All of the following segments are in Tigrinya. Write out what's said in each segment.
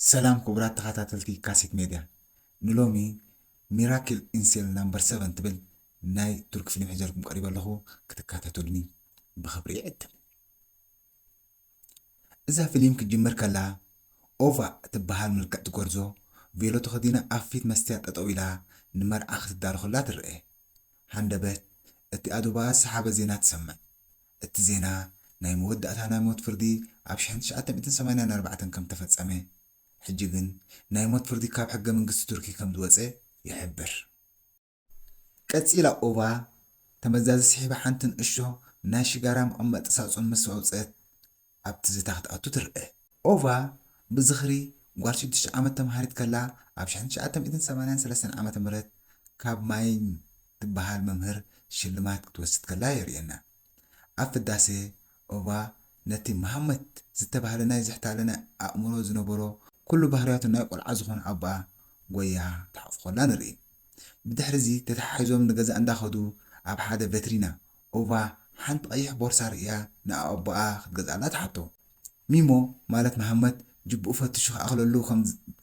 ሰላም ክቡራት ተኸታተልቲ ካሴት ሜድያ፣ ንሎሚ ሚራክል ኢን ሴል ናምበር ሰቨን ትብል ናይ ቱርክ ፊልም ሒዘልኩም ቀሪበ ኣለኹ። ክትከታተሉኒ ብኽብሪ ይዕድም። እዛ ፊልም ክትጅምር ከላ፣ ኦቫ እትበሃል ምልክዕቲ ጎርዞ ቬሎ ተኸዲና ኣብ ፊት መስትያት ጠጠው ኢላ ንመርዓ ክትዳሎ ከላ ትረአ። ሃንደበት እቲ ኣዱባ ዝሰሓበ ዜና ትሰምዕ። እቲ ዜና ናይ መወዳእታ ናይ ሞት ፍርዲ ኣብ ሽሕን ትሽዓተ ሚእትን ሰማንያን ኣርባዕተን ከም ተፈጸመ፣ ሕጂ ግን ናይ ሞት ፍርዲ ካብ ሕገ መንግስቲ ቱርኪ ከም ዝወጸ ይሕብር። ቀጺላ ኦቫ ተመዛዚ ስሒባ ሓንቲ ንእሽቶ ናይ ሽጋራ መቐመጢ ሳጹን ምስ ኣውጽአት ኣብ ትዝታ ክትኣቱ ትርአ። ኦቫ ብዝኽሪ ጓል ሽዱሽተ ዓመት ተምሃሪት ከላ ኣብ ሽሕን ትሽዓተ ሚእትን ሰማንያን ሰለስተን ዓመተ ምህረት ካብ ማይን ትበሃል መምህር ሽልማት ክትወስድ ከላ የርእየና። ኣብ ፍዳሴ ኦቫ ነቲ መሃመት ዝተባህለ ናይ ዝሕታለነ ኣእምሮ ዝነበሮ ኩሉ ባህርያቱ ናይ ቆልዓ ዝኾነ ኣቦኣ ጎያ ትሓቑፎ ከላ ንርኢ። ብድሕሪ እዚ ተተሓሒዞም ንገዛ እንዳኸዱ ኣብ ሓደ ቨትሪና ኦቫ ሓንቲ ቀይሕ ቦርሳ ርእያ ንኣቦኣ ክትገዝኣላ ትሓቶ። ሚሞ ማለት መሃመት ጅብኡ ፈትሹ ክኣኽለሉ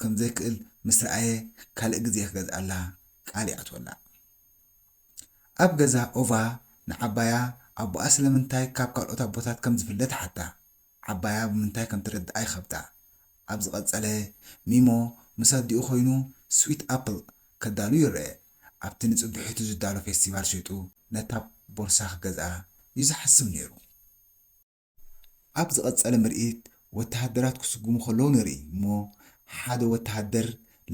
ከም ዘይክእል ምስ ረኣየ ካልእ ግዜ ክገዝኣላ ቃል ይኣትወላ። ኣብ ገዛ ኦቫ ንዓባያ ኣቦኣ ስለምንታይ ካብ ካልኦት ኣቦታት ከም ዝፍለ ትሓታ። ዓባያ ብምንታይ ከም ትርድኣ ይኸብዳ። ኣብ ዝቐጸለ ሚሞ ምስ ኣዲኡ ኮይኑ ስዊት ኣፕል ከዳሉ ይረአ። ኣብቲ ንጽብሒቱ ዝዳሎ ፌስቲቫል ሸይጡ ነታ ቦርሳ ክገዝኣ እዩ ዝሓስብ ነይሩ። ኣብ ዝቐጸለ ምርኢት ወተሃደራት ክስጉሙ ከለዉ ንርኢ እሞ ሓደ ወተሃደር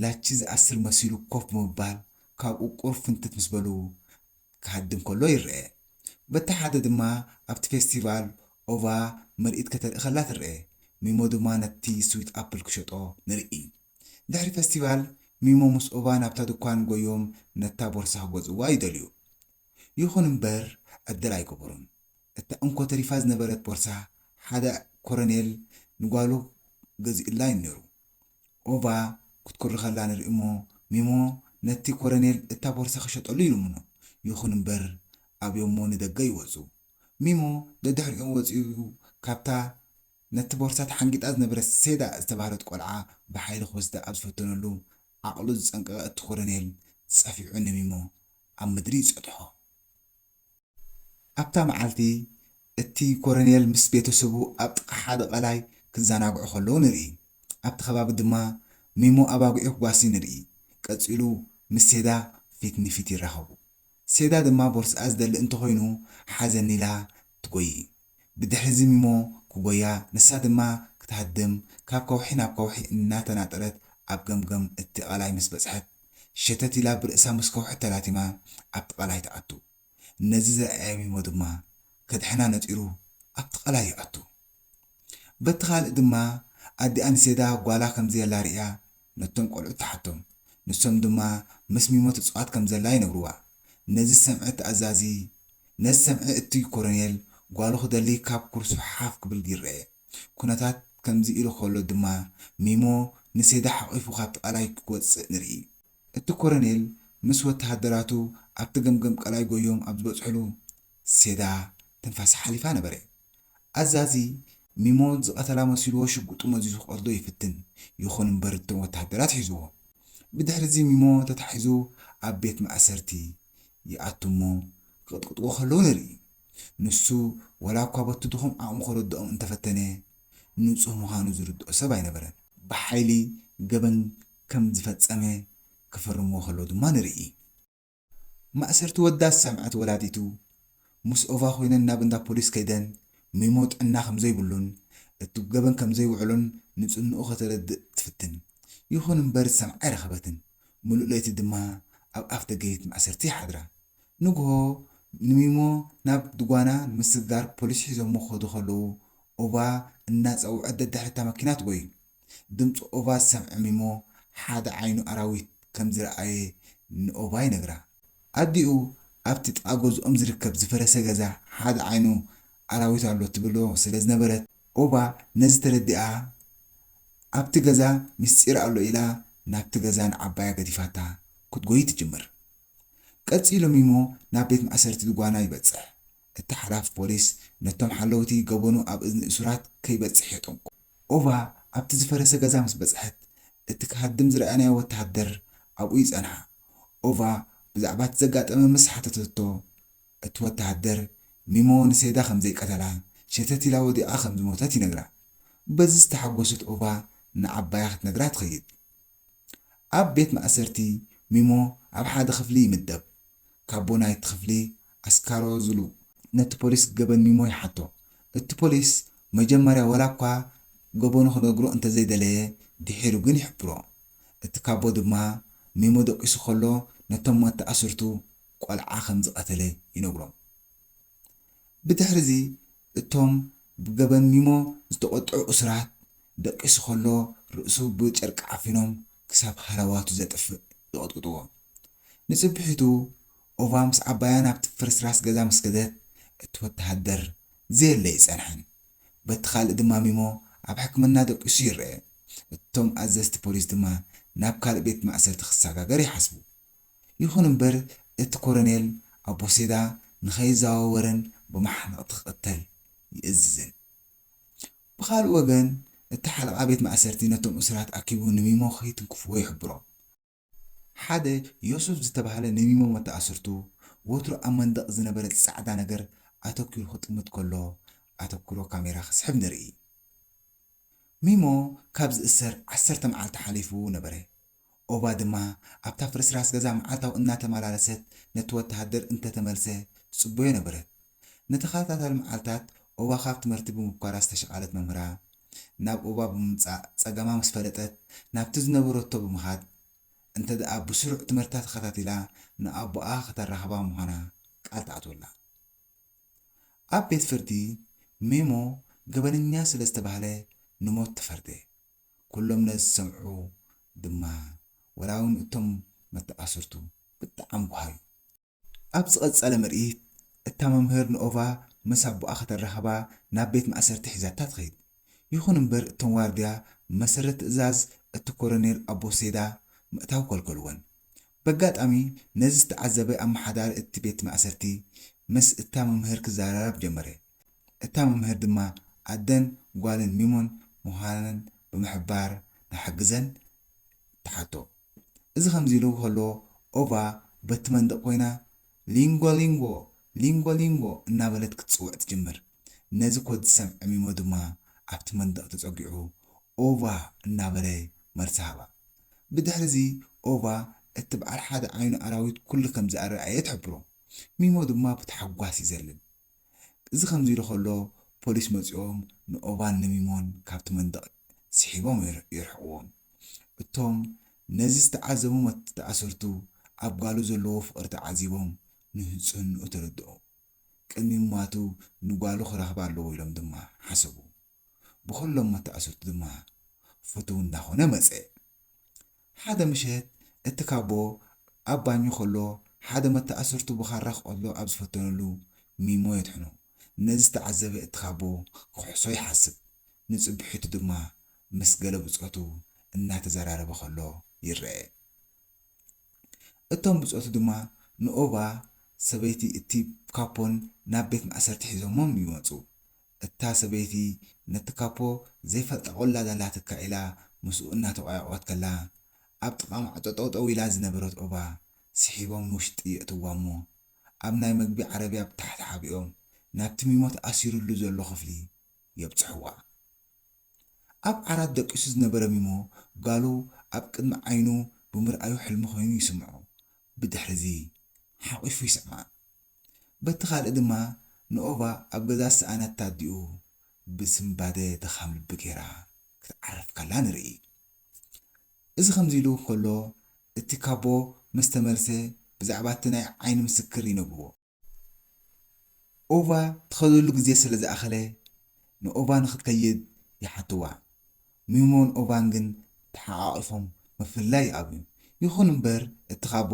ላቺ ዝኣስር መሲሉ ኮፍ ብምባል ካብኡ ቁርፍንትት ምስ በሉ ክሃድም ከሎ ይረአ። በቲ ሓደ ድማ ኣብቲ ፌስቲቫል ኦቫ ምርኢት ከተርኢ ከላ ትረአ። ሚሞ ድማ ነቲ ስዊት ኣፕል ክሸጦ ንርኢ። ድሕሪ ፌስቲቫል ሚሞ ምስ ኦቫ ናብታ ድኳን ጎዮም ነታ ቦርሳ ክገዝእዋ ይደልዩ። ይኹን እምበር ዕድል ኣይገበሩን። እታ እንኮ ተሪፋ ዝነበረት ቦርሳ ሓደ ኮረኔል ንጓሉ ገዚኡላ እዩ ነይሩ። ኦቫ ክትኩሪ ከላ ንርኢ እሞ ሚሞ ነቲ ኮረኔል እታ ቦርሳ ክሸጠሉ ይልምኖ። ይኹን እምበር ኣብዮሞ ንደገ ይወጹ። ሚሞ ደድሕሪኦም ወጺኡ ካብታ ነቲ ቦርሳ ተሓንጊጣ ዝነበረት ሴዳ ዝተባህለት ቆልዓ ብሓይሊ ክወስዳ ኣብ ዝፈተነሉ ዓቕሉ ዝጸንቀቐ እቲ ኮረኔል ጸፊዑ ንሚሞ ኣብ ምድሪ ይጸድሖ። ኣብታ መዓልቲ እቲ ኮረኔል ምስ ቤተሰቡ ኣብ ጥቓ ሓደ ቀላይ ክዘናግዑ ከለዉ ንርኢ። ኣብቲ ከባቢ ድማ ሚሞ ኣባጊዑ ክጓሲ ንርኢ። ቀጺሉ ምስ ሴዳ ፊት ንፊት ይራኸቡ። ሴዳ ድማ ቦርስኣ ዝደሊ እንተኾይኑ ሓዘኒ ኢላ ትጎዪ። ብድሕሪ እዚ ሚሞ ክጎያ ንሳ ድማ ክትሃድም ካብ ከውሒ ናብ ከውሒ እናተናጠረት ኣብ ገምገም እቲ ቀላይ ምስ በጽሐት ሸተት ኢላ ብርእሳ ምስ ከውሒ ተላቲማ ኣብቲ ቀላይ ትኣቱ። ነዚ ዝረኣየ ሚሞ ድማ ከድሕና ነጺሩ ኣብቲ ቀላይ ይኣቱ። በቲ ካልእ ድማ ኣዲኣ ንሴዳ ጓላ ከም ዘየላ ርእያ ነቶም ቆልዑት ትሓቶም። ንሶም ድማ ምስ ሚሞ ትጻወት ከም ዘላ ይነግርዋ። ነዚ ዝሰምዐ እቲ ኣዛዚ ነዚ ዝሰምዐ እቲ ኮረኔል ጓሉ ክደሊ ካብ ኩርሱ ሓፍ ክብል ይረአ። ኩነታት ከምዚ ኢሉ ከሎ ድማ ሚሞ ንሴዳ ሓቒፉ ካብቲ ቀላይ ክወጽእ ንርኢ። እቲ ኮረኔል ምስ ወተሃደራቱ ኣብቲ ገምገም ቀላይ ጎዮም ኣብ ዝበጽሕሉ ሴዳ ትንፋሳ ሓሊፋ ነበረ። ኣዛዚ ሚሞ ዝቐተላ መሲልዎ ሽጉጡ መዚዙ ክቐትሎ ይፍትን። ይኹን እምበር እቶም ወተሃደራት ሒዝዎ። ብድሕሪ እዚ ሚሞ ተታሒዙ ኣብ ቤት ማእሰርቲ ይኣቱ እሞ ክቕጥቅጥዎ ከለዉ ንርኢ። ንሱ ወላ እኳ በቲ ድኹም ዓቕሙ ከረድኦም እንተፈተነ ንጹህ ምዃኑ ዝርድኦ ሰብ ኣይነበረን። ብሓይሊ ገበን ከም ዝፈጸመ ክፍርምዎ ከለዉ ድማ ንርኢ። ማእሰርቲ ወዳ ዝሰምዐት ወላዲቱ ምስ ኦቫ ኮይነን ናብ እንዳ ፖሊስ ከይደን ሚሞ ጥዕና ከም ዘይብሉን እቲ ገበን ከም ዘይውዕሎን ንጽንኡ ከተረድእ ትፍትን። ይኹን እምበር ዝሰምዓ ኣይረኸበትን። ምሉእ ለይቲ ድማ ኣብ ኣፍ ደገ ቤት ማእሰርቲ ይሓድራ። ንግሆ ንሚሞ ናብ ድጓና ንምስግጋር ፖሊስ ሒዞሞ ክኸዱ ከለዉ ኦቫ እናጸውዐት ደድሕሪ እታ መኪና ትጎዩ። ድምፂ ኦቫ ዝሰምዐ ሚሞ ሓደ ዓይኑ ኣራዊት ከም ዝረኣየ ንኦቫ ይነግራ። ኣዲኡ ኣብቲ ጥቓ ገዝኦም ዝርከብ ዝፈረሰ ገዛ ሓደ ዓይኑ ኣራዊት ኣሎ ትብሎ ስለ ዝነበረት ኦቫ ነዚ ተረዲኣ ኣብቲ ገዛ ምስጢር ኣሎ ኢላ ናብቲ ገዛ ንዓባያ ገዲፋታ ክትጎይ ትጅምር። ቀጺሉ ሚሞ ናብ ቤት ማእሰርቲ ድጓና ይበጽሕ። እቲ ሓላፊ ፖሊስ ነቶም ሓለውቲ ገበኑ ኣብ እዝኒ እሱራት ከይበጽሕ የጠንቁ። ኦቫ ኣብቲ ዝፈረሰ ገዛ ምስ በጽሐት እቲ ክሃድም ዝረኣናዮ ወተሃደር ኣብኡ ይጸንሓ። ኦቫ ብዛዕባ እቲ ዘጋጠመ ምስ ሓተተቶ፣ እቲ ወተሃደር ሚሞ ንሴዳ ከም ዘይቀተላ፣ ሸተት ኢላ ወዲቓ ከም ዝሞተት ይነግራ። በዚ ዝተሓጎሰት ኦቫ ንዓባያ ክትነግራ ትኸይድ። ኣብ ቤት ማእሰርቲ ሚሞ ኣብ ሓደ ክፍሊ ይምደብ። ካቦ ናይቲ ክፍሊ ኣስካሮ ዝሉ ነቲ ፖሊስ ገበን ሚሞ ይሓቶ። እቲ ፖሊስ መጀመርያ ዋላ እኳ ገበኑ ክነግሮ እንተዘይደለየ፣ ድሒሩ ግን ይሕብሮ። እቲ ካቦ ድማ ሚሞ ደቂሱ ከሎ ነቶም መተኣስርቱ ቆልዓ ከም ዝቐተለ ይነግሮም። ብድሕሪ እዚ እቶም ብገበን ሚሞ ዝተቖጥዑ እሱራት ደቂሱ ከሎ ርእሱ ብጨርቂ ዓፊኖም ክሳብ ሃለዋቱ ዘጥፍእ ይቐጥቅጥዎ። ንጽብሒቱ ኦቫ ምስ ዓባያ ናብቲ ፍርስራስ ገዛ ምስ ከደት እቲ ወተሃደር ዘየለ ይጸንሐን። በቲ ካልእ ድማ ሚሞ ኣብ ሕክምና ደቂሱ ይረአ። እቶም ኣዘዝቲ ፖሊስ ድማ ናብ ካልእ ቤት ማእሰርቲ ክሰጋገር ይሓስቡ። ይኹን እምበር እቲ ኮረኔል ኣቦ ሴዳ ንኸይዘዋወርን ብመሓንቕቲ ክቕተል ይእዝዝን። ብኻልእ ወገን እቲ ሓለቓ ቤት ማእሰርቲ ነቶም እሱራት ኣኪቡ ንሚሞ ከይትንክፍዎ ይሕብሮም። ሓደ ዮሱፍ ዝተባህለ ንሚሞ መተኣስርቱ ወትሩ ኣብ መንደቕ ዝነበረ ጻዕዳ ነገር ኣተኲሩ ክጥምት ከሎ ኣተኩሮ ካሜራ ክስሕብ ንርኢ። ሚሞ ካብ ዝእሰር ዓሰርተ መዓልቲ ሓሊፉ ነበረ። ኦቫ ድማ ኣብታ ፍርስራስ ገዛ መዓልታዊ እናተመላለሰት ነቲ ወተሃደር እንተተመልሰ ትጽበዮ ነበረት። ንተኸታታሊ መዓልታት ኦቫ ካብ ትምህርቲ ብምኳራ ዝተሸቓለት መምህራ ናብ ኦቫ ብምምጻእ ጸገማ ምስ ፈለጠት ናብቲ ዝነበረቶ ብምኻድ እንተ ደኣ ብስሩዕ ትምህርታ ተኸታቲላ ንኣቦኣ ከተራኽባ ምዃና ቃል ትኣትወላ። ኣብ ቤት ፍርዲ ሚሞ ገበነኛ ስለ ዝተባህለ ንሞት ተፈርደ። ኩሎም ነዚ ዝሰምዑ ድማ ወላ እውን እቶም መተኣስርቱ ብጣዕሚ ጓሃዩ። ኣብ ዝቐጸለ ምርኢት እታ መምህር ንኦቫ ምስ ኣቦኣ ከተራኽባ ናብ ቤት ማእሰርቲ ሒዛታ ትኸይድ። ይኹን እምበር እቶም ዋርድያ ብመሰረት ትእዛዝ እቲ ኮረኔል ኣቦ ሴዳ ምእታው ከልከልወን። በጋጣሚ ነዚ ዝተዓዘበ ኣመሓዳሪ እቲ ቤት ማእሰርቲ ምስ እታ መምህር ክዘራረብ ጀመረ። እታ መምህር ድማ ኣደን ጓልን ሚሞን ምዃነን ብምሕባር ንሓግዘን ትሓቶ። እዚ ከምዚ ኢሉ ከሎ ኦቫ በቲ መንደቕ ኮይና ሊንጎ ሊንጎ ሊንጎ ሊንጎ እናበለት ክትጽውዕ ትጅምር። ነዚ ኮድ ዝሰምዐ ሚሞ ድማ ኣብቲ መንደቕ ተጸጊዑ ኦቫ እናበለ መልሲ ሃባ። ብድሕሪ እዚ ኦቫ እቲ በዓል ሓደ ዓይኑ ኣራዊት ኩሉ ከም ዝኣረኣየ ትሕብሮ። ሚሞ ድማ ብታሕጓስ ይዘልል። እዚ ከምዚ ኢሉ ከሎ ፖሊስ መጺኦም ንኦቫን ንሚሞን ካብቲ መንደቕ ስሒቦም ይር- ይርሕቕዎም። እቶም ነዚ ዝተዓዘቡ መተኣስርቱ ኣብ ጓሉ ዘለዎ ፍቕሪ ተዓዚቦም ንህጽንኡ ተረድኦ። ቅድሚ ምማቱ ንጓሉ ክረኽባ ኣለዎ ኢሎም ድማ ሓሰቡ። ብኹሎም መተኣስርቱ ድማ ፍቱው እንዳኾነ መጸ። ሓደ ምሸት እቲ ካቦ ኣብ ባኞ ከሎ ሓደ መተኣስርቱ ብኻራ ክቐትሎ ኣብ ዝፈተነሉ ሚሞ የድሕኖ። ነዚ ዝተዓዘበ እቲ ካቦ ክሕሶ ይሓስብ። ንጽብሒቱ ድማ ምስ ገለ ብጾቱ እናተዘራረበ ከሎ ይረአ። እቶም ብጾቱ ድማ ንኦቫ ሰበይቲ እቲ ካፖን ናብ ቤት ማእሰርቲ ሒዞሞም ይመጹ። እታ ሰበይቲ ነቲ ካፖ ዘይፈልጣ ቆላ ዳላትካ ኢላ ምስኡ እናተቋየቖት ከላ ኣብ ጥቓ ማዕጾ ጠውጠው ኢላ ዝነበረት ኦቫ ስሒቦም ንውሽጢ የእትዋ እሞ ኣብ ናይ መግቢ ዓረብያ ብታሕቲ ሓቢኦም ናብቲ ሚሞ ተኣሲሩሉ ዘሎ ክፍሊ የብጽሕዋ። ኣብ ዓራት ደቂሱ ዝነበረ ሚሞ ጋሉ ኣብ ቅድሚ ዓይኑ ብምርኣዩ ሕልሚ ኮይኑ ይስምዖ። ብድሕሪ እዚ ሓቒፉ ይስዕማ። በቲ ካልእ ድማ ንኦቫ ኣብ ገዛ ዝሰኣነታ ኣዲኡ ብስንባደ ድኻም ልቢ ገይራ ክትዓርፍ ከላ ንርኢ። እዚ ከምዚ ኢሉ ከሎ እቲ ካቦ ምስ ተመልሰ ብዛዕባ እቲ ናይ ዓይኒ ምስክር ይነግርዎ። ኦቫ ትኸደሉ ግዜ ስለ ዝኣኸለ ንኦቫ ንኽትከይድ ይሓትዋ። ሚሞን ኦቫን ግን ተሓቓቒፎም ምፍልላይ ይኣብዩ። ይኹን እምበር እቲ ካቦ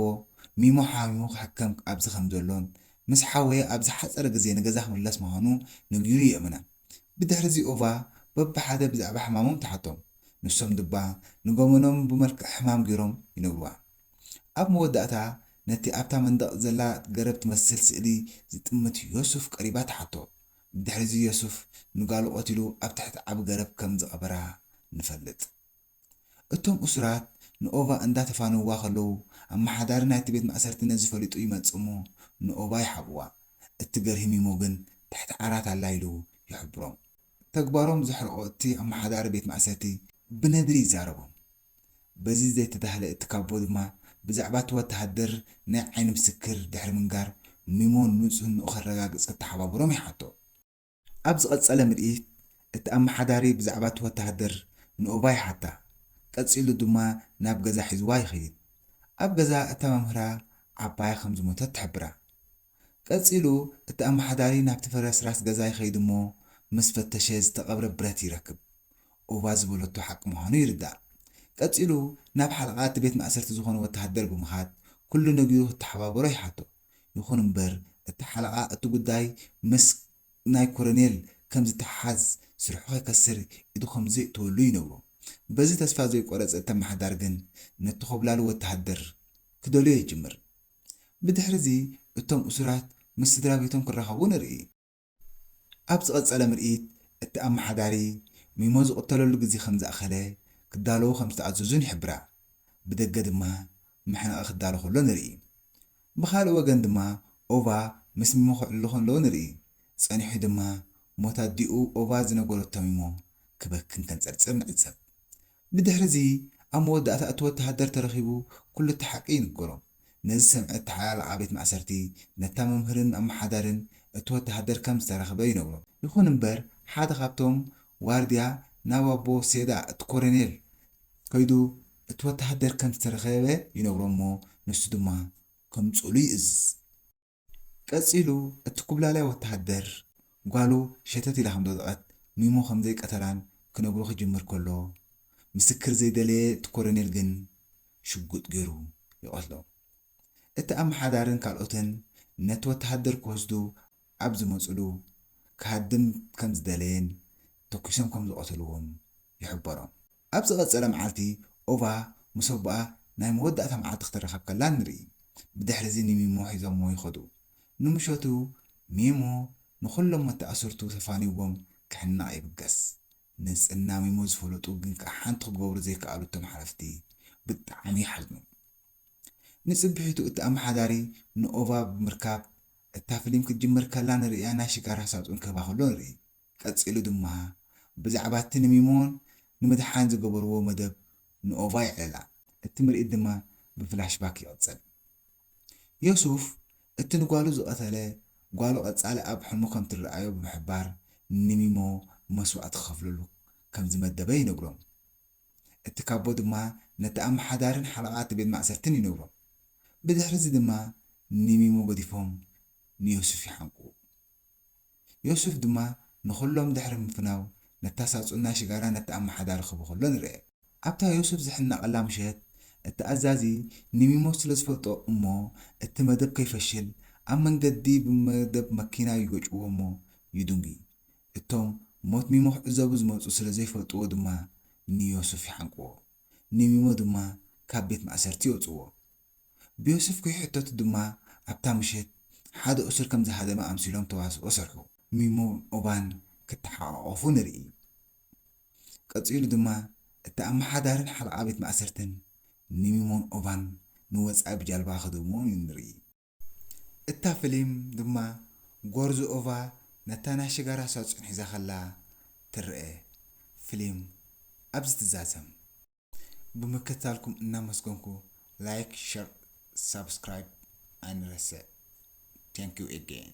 ሚሞ ሓሚሙ ክሕከም ኣብዚ ከም ዘሎን ምስ ሓወየ ኣብ ዝሓጸረ ግዜ ንገዛ ክምለስ ምዃኑ ነጊሩ የእምና። ብድሕሪ እዚ ኦቫ በብሓደ ብዛዕባ ሕማሞም ትሓቶም። ንሶም ድማ ንገመኖም ብመልክዕ ሕማም ገይሮም ይነግርዋ። ኣብ መወዳእታ ነቲ ኣብታ መንደቕ ዘላ ገረብ ትመስል ስእሊ ዝጥምት ዮሱፍ ቀሪባ ትሓቶ። ብድሕሪ እዚ ዮሱፍ ንጋሉ ቀቲሉ ኣብ ትሕቲ ዓቢ ገረብ ከም ዝቐበራ ንፈልጥ። እቶም እሱራት ንኦቫ እንዳተፋነውዋ ከለዉ፣ ኣመሓዳሪ ናይቲ ቤት ማእሰርቲ ነዚ ፈሊጡ ይመጽእ እሞ ንኦቫ ይሓብዋ። እቲ ገርሂ ሚሞ ግን ትሕቲ ዓራት ኣላ ኢሉ ይሕብሮም። ተግባሮም ዘሕርቖ እቲ ኣመሓዳሪ ቤት ማእሰርቲ ብነድሪ ይዛረቦም። በዚ ዘይተዳህለ እቲ ካቦ ድማ ብዛዕባ እቲ ወተሃደር ናይ ዓይኒ ምስክር ድሕሪ ምንጋር፣ ሚሞ ንጽህንኡ ከረጋግጽ ክተሓባበሮም ይሓቶ። ኣብ ዝቐጸለ ምርኢት፣ እቲ ኣመሓዳሪ ብዛዕባ እቲ ወተሃደር ንኦቫ ይሓታ። ቀጺሉ ድማ ናብ ገዛ ሒዝዋ ይኸይድ። ኣብ ገዛ እታ መምህራ ዓባያ ከም ዝሞተት ትሕብራ። ቀጺሉ እቲ ኣመሓዳሪ ናብቲ ፍርስራስ ገዛ ይኸይድ እሞ፣ ምስ ፈተሸ ዝተቐብረ ብረት ይረክብ። ኦቫ ዝበለቶ ሓቂ ምዃኑ ይርዳእ። ቀጺሉ ናብ ሓለቓ እቲ ቤት ማእሰርቲ ዝኾነ ወተሃደር ብምኻድ ኩሉ ነጊሩ ክተሓባበሮ ይሓቶ። ይኹን እምበር እቲ ሓለቓ እቲ ጉዳይ ምስ ናይ ኮረኔል ከም ዝተሓሓዝ ስርሑ ከይከስር ኢዱ ከም ዘየእትወሉ ይነግሮ። በዚ ተስፋ ዘይቆረጸ እቲ ኣመሓዳሪ ግን ነቲ ኮብላሊ ወተሃደር ክደልዮ ይጅምር። ብድሕሪ እዚ እቶም እሱራት ምስ ስድራ ቤቶም ክራኸቡ ንርኢ። ኣብ ዝቐጸለ ምርኢት፣ እቲ ኣመሓዳሪ ሚሞ ዝቕተለሉ ግዜ ከም ዝኣኸለ ክዳለዉ ከም ዝተኣዘዙን ይሕብራ። ብደገ ድማ መሕነቒ ክዳሎ ከሎ ንርኢ። ብኻልእ ወገን ድማ ኦቫ ምስ ሚሞ ክዕልሉ ከለዉ ንርኢ። ጸኒሑ ድማ ሞት ኣዲኡ ኦቫ ዝነገረቶ ሚሞ ክበክን ከንጸርጽር ንዕዘብ። ብድሕሪ እዚ ኣብ መወዳእታ እቲ ወተሃደር ተረኺቡ ኩሉ እቲ ሓቂ ይንገሮ። ነዚ ዝሰምዐ እቲ ሓለቓ ቤት ማእሰርቲ ነታ መምህርን ኣመሓዳርን እቲ ወተሃደር ከም ዝተረኽበ ይነግሮ። ይኹን እምበር ሓደ ካብቶም ዋርድያ ናብ ኣቦ ሴዳ እቲ ኮረኔል ከይዱ እቲ ወተሃደር ከም ዝተረኸበ ይነግሮ እሞ ንሱ ድማ ከምጽኡሉ ይእዝዝ። ቀጺሉ እቲ ኩብላላይ ወተሃደር ጓሉ ሸተት ኢላ ከም ዝወደቐት ሚሞ ከም ዘይቀተላን ክነግሮ ክጅምር ከሎ፣ ምስክር ዘይደለየ እቲ ኮረኔል ግን ሽጉጥ ገይሩ ይቐትሎ። እቲ ኣመሓዳርን ካልኦትን ነቲ ወተሃደር ክወስዱ ኣብ ዝመጽሉ ክሃድም ከም ዝደለየን ተኲሶም ከም ዝቐተልዎን ይሕበሮም። ኣብ ዝቐጸለ መዓልቲ ኦቫ ምስ ኣቦኣ ናይ መወዳእታ መዓልቲ ክትራኸብ ከላ ንርኢ። ብድሕሪ እዚ ንሚሞ ሒዞሞ ይኸዱ። ንምሸቱ ሚሞ ንኹሎም መተኣሰርቱ ተፋንይዎም ክሕነቕ ይብገስ። ንጽህና ሚሞ ዝፈለጡ ግን ከኣ ሓንቲ ክገብሩ ዘይከኣሉ እቶም ሓለፍቲ ብጣዕሚ ይሓዝኑ። ንጽብሒቱ እቲ ኣመሓዳሪ ንኦቫ ብምርካብ እታ ፍሊም ክትጅምር ከላ ንርእያ ናይ ሽጋራ ሳጹን ክህባ ከሎ ንርኢ። ቀጺሉ ድማ ብዛዕባ እቲ ንሚሞን ንምድሓን ዝገበርዎ መደብ ንኦቫ የዕልላ። እቲ ምርኢት ድማ ብፍላሽባክ ይቕጽል። ዮሱፍ እቲ ንጓሉ ዝቐተለ ጓሉ ቀጻሊ ኣብ ሕልሙ ከም ትረኣዮ ብምሕባር ንሚሞ መስዋእቲ ክኸፍለሉ ከም ዝመደበ ይነግሮም። እቲ ካቦ ድማ ነቲ ኣመሓዳርን ሓለቓ እቲ ቤት ማእሰርትን ይነግሮም። ብድሕሪ እዚ ድማ ንሚሞ ገዲፎም ንዮሱፍ ይሓንቅዎ። ዮሱፍ ድማ ንኹሎም ድሕሪ ምፍናው ነታ ሳጹን ናይ ሽጋራ ነቲ ኣመሓዳሪ ክህቦ ከሎ ንርአ። ኣብታ ዮሱፍ ዝሕነቐላ ምሸት እቲ ኣዛዚ ንሚሞ ስለ ዝፈልጦ እሞ እቲ መደብ ከይፈሽል ኣብ መንገዲ ብመደብ መኪና ይገጭዎ እሞ ይድንጉ። እቶም ሞት ሚሞ ክዕዘቡ ዝመጹ ስለ ዘይፈልጥዎ ድማ ንዮሱፍ ይሓንቅዎ። ንሚሞ ድማ ካብ ቤት ማእሰርቲ የውጽዎ። ብዮሱፍ ከይሕተቱ ድማ ኣብታ ምሸት ሓደ እሱር ከም ዝሃደመ ኣምሲሎም ተዋስኦ ሰርሑ። ሚሞን ኦቫን ክተሓቋቖፉ ንርኢ። ቀጺሉ ድማ እቲ ኣመሓዳርን ሓለቓ ቤት ማእሰርትን ንሚሞን ኦቫን ንወጻኢ ብጃልባ ክድግምዎም ንርኢ። እታ ፍሊም ድማ ጎርዞ ኦቫ ነታ ናይ ሽጋራ ሳጹን ሒዛ ከላ ትረአ። ፍሊም ኣብዚ ትዛዘም። ብምክትታልኩም እናመስገንኩ ላይክ፣ ሸር፣ ሳብስክራይብ ኣይንረስዕ። Thank you again.